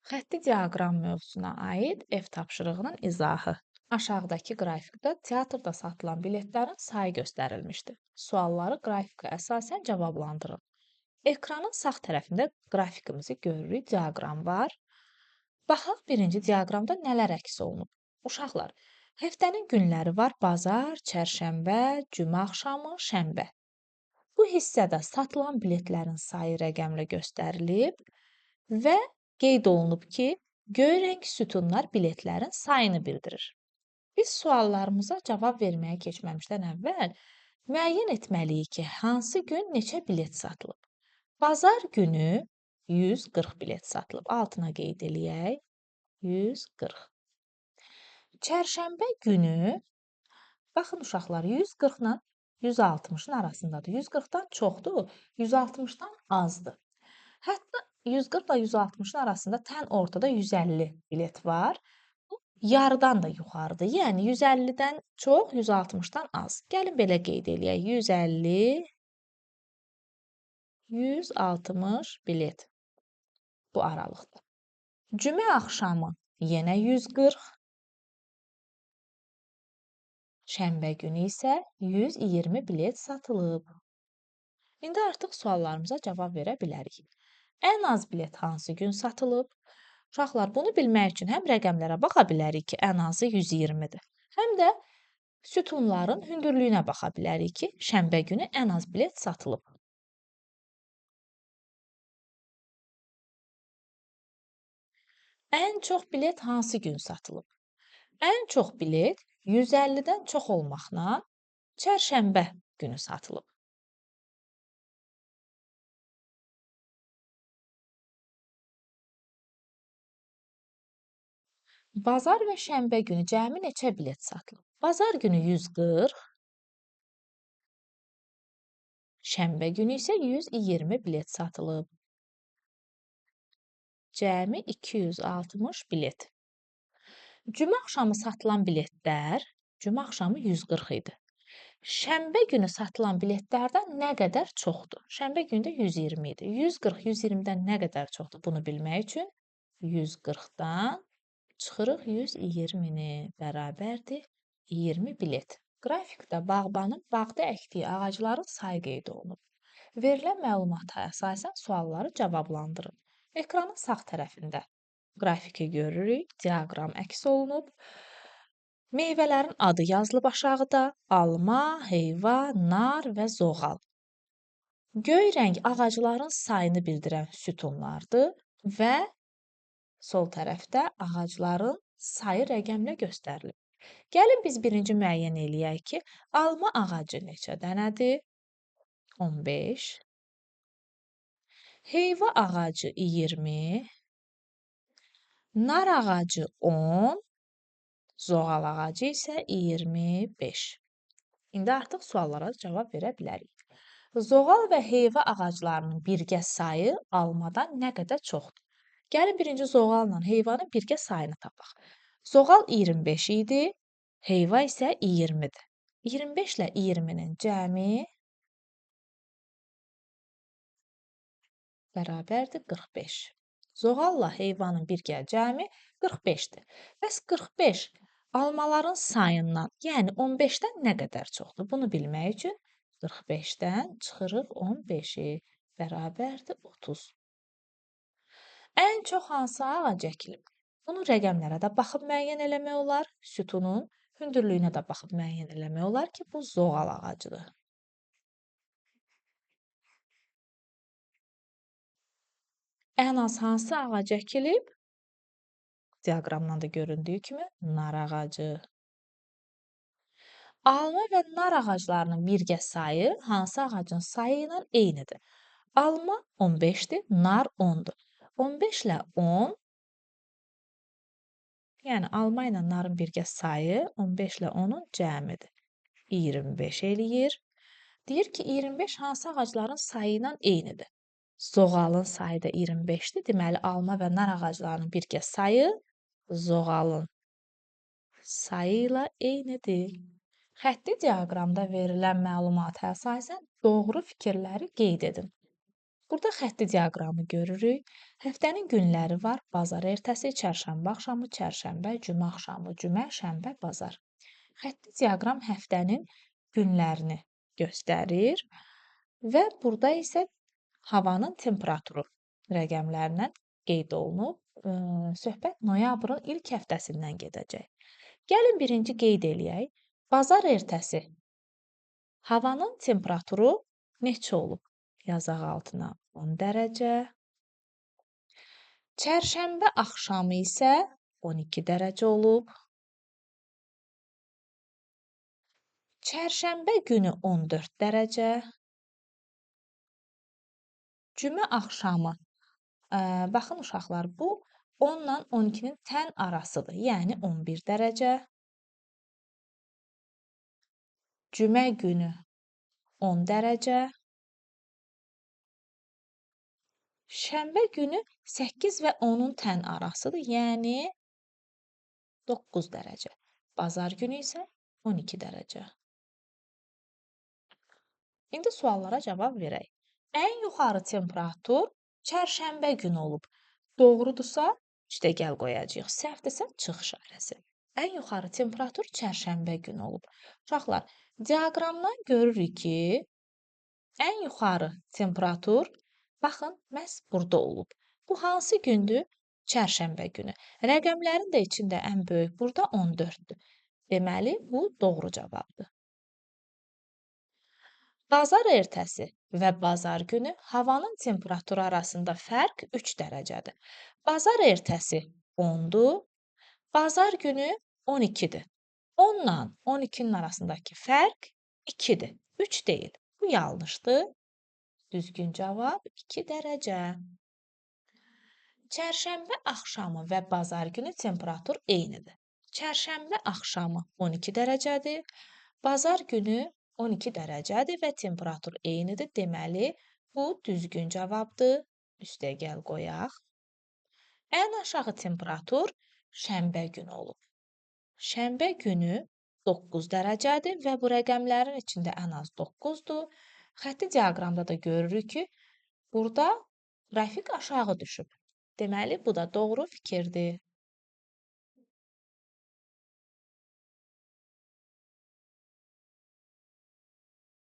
Xətti diaqram mövzusuna aid ev tapşırığının izahı. Aşağıdakı qrafikdə teatrda satılan biletlərin sayı göstərilmişdir. Sualları qrafikə əsasən cavablandırın. Ekranın sağ tərəfində qrafikimizi görürük, diaqram var. Baxaq, birinci diaqramda nələr əks olunub? Uşaqlar, həftənin günləri var: bazar, çərşənbə, cümə axşamı, şənbə. Bu hissədə satılan biletlərin sayı rəqəmlə göstərilib və qeyd olunub ki, göy rəng sütunlar biletlərin sayını bildirir. Biz suallarımıza cavab verməyə keçməmişdən əvvəl müəyyən etməliyik ki, hansı gün neçə bilet satılıb. Bazar günü 140 bilet satılıb. Altına qeyd eləyək. 140. Çərşənbə günü, baxın uşaqlar, 140 ilə 160-ın arasındadır. 140-dan çoxdur, 160-dan azdır. Hətta 140 ilə 160-ın arasında tən ortada 150 bilet var. Bu yarıdan da yuxarıdır. Yəni 150-dən çox, 160-dan az. Gəlin belə qeyd eləyək. 150, 160 bilet bu aralıqda. Cümə axşamı yenə 140. Şənbə günü isə 120 bilet satılıb. İndi artıq suallarımıza cavab verə bilərik. Ən az bilet hansı gün satılıb? Uşaqlar, bunu bilmək üçün həm rəqəmlərə baxa bilərik ki, ən azı 120-dir. Həm də sütunların hündürlüyünə baxa bilərik ki, şənbə günü ən az bilet satılıb. Ən çox bilet hansı gün satılıb? Ən çox bilet 150-dən çox olmaqla çərşənbə günü satılıb. Bazar və şənbə günü cəmi neçə bilet satılıb? Bazar günü 140, şənbə günü isə 120 bilet satılıb. Cəmi 260 bilet. Cümə axşamı satılan biletlər, cümə axşamı 140 idi. Şənbə günü satılan biletlərdən nə qədər çoxdur? Şənbə günü də 120 idi. 140, 120-dən nə qədər çoxdur? Bunu bilmək üçün 140-dan çıxırıq 120-ni, bərabərdir 20 bilet. Qrafikdə bağbanın bağda əkdiyi ağacların sayı qeyd olunub. Verilən məlumata əsasən sualları cavablandırın. Ekranın sağ tərəfində qrafiki görürük, diaqram əks olunub. Meyvələrin adı yazılıb aşağıda: alma, heyva, nar və zoğal. Göy rəng ağacların sayını bildirən sütunlardır və sol tərəfdə ağacların sayı rəqəmlə göstərilib. Gəlin biz birinci müəyyən eləyək ki, alma ağacı neçə dənədir? 15. Heyva ağacı 20. Nar ağacı 10, zoğal ağacı isə 25. İndi artıq suallara cavab verə bilərik. Zoğal və heyva ağaclarının birgə sayı almadan nə qədər çoxdur? Gəlin birinci zoğalla heyvanın birgə sayını tapaq. Zoğal 25 idi, heyva isə 20-dir. 25 ilə 20-nin cəmi bərabərdir 45. Zoğalla heyvanın birgə cəmi 45-dir. Bəs 45 almaların sayından, yəni 15-dən nə qədər çoxdur? Bunu bilmək üçün 45-dən çıxırıq 15-i, bərabərdir 30. Ən çox hansı ağac əkilib? Bunu rəqəmlərə də baxıb müəyyən eləmək olar, sütunun hündürlüyünə də baxıb müəyyən eləmək olar ki, bu zoğal ağacıdır. Ən az hansı ağac əkilib? Diaqramdan da göründüyü kimi nar ağacı. Alma və nar ağaclarının birgə sayı hansı ağacın sayı ilə eynidir? Alma 15-dir, nar 10-dur. 15 ilə 10, yəni alma ilə narın birgə sayı 15 ilə 10-un cəmidir. 25 eləyir. Deyir ki, 25 hansı ağacların sayı ilə eynidir? Zoğalın sayı da 25-dir. Deməli, alma və nar ağaclarının birgə sayı zoğalın sayı ilə eynidir. Xətti diaqramda verilən məlumata əsasən doğru fikirləri qeyd edin. Burada xətti diaqramı görürük. Həftənin günləri var. Bazar ertəsi, çərşənbə axşamı, çərşənbə, cümə axşamı, cümə, şənbə, bazar. Xətti diaqram həftənin günlərini göstərir və burada isə havanın temperaturu rəqəmlərlə qeyd olunub. Söhbət noyabrın ilk həftəsindən gedəcək. Gəlin birinci qeyd eləyək. Bazar ertəsi havanın temperaturu neçə olub? Yazaq altına 10 dərəcə. Çərşənbə axşamı isə 12 dərəcə olub. Çərşənbə günü 14 dərəcə. Cümə axşamı, baxın uşaqlar, bu 10 ilə 12-nin tən arasıdır, yəni 11 dərəcə. Cümə günü 10 dərəcə. Şənbə günü 8 və 10-un tən arasıdır, yəni 9 dərəcə. Bazar günü isə 12 dərəcə. İndi suallara cavab verək. Ən yuxarı temperatur çərşənbə günü olub. Doğrudursa, üstəgəl qoyacağıq. Səhvdirsə, çıx işarəsi. Ən yuxarı temperatur çərşənbə günü olub. Uşaqlar, diaqramdan görürük ki, ən yuxarı temperatur, baxın, məhz burada olub. Bu hansı gündür? Çərşənbə günü. Rəqəmlərin də içində ən böyük burada 14-dür. Deməli, bu doğru cavabdır. Bazar ertəsi və bazar günü havanın temperaturu arasında fərq 3 dərəcədir. Bazar ertəsi 10-dur, bazar günü 12-dir. 10 ilə 12-nin arasındakı fərq 2-dir, 3 deyil. Bu yanlışdır. Düzgün cavab 2 dərəcə. Çərşənbə axşamı və bazar günü temperatur eynidir. Çərşənbə axşamı 12 dərəcədir, bazar günü 12 dərəcədir və temperatur eynidir. Deməli, bu düzgün cavabdır. Üstəgəl qoyaq. Ən aşağı temperatur şənbə günü olub. Şənbə günü 9 dərəcədir və bu rəqəmlərin içində ən az 9-dur. Xətti diaqramda da görürük ki, burada qrafik aşağı düşüb. Deməli, bu da doğru fikirdir.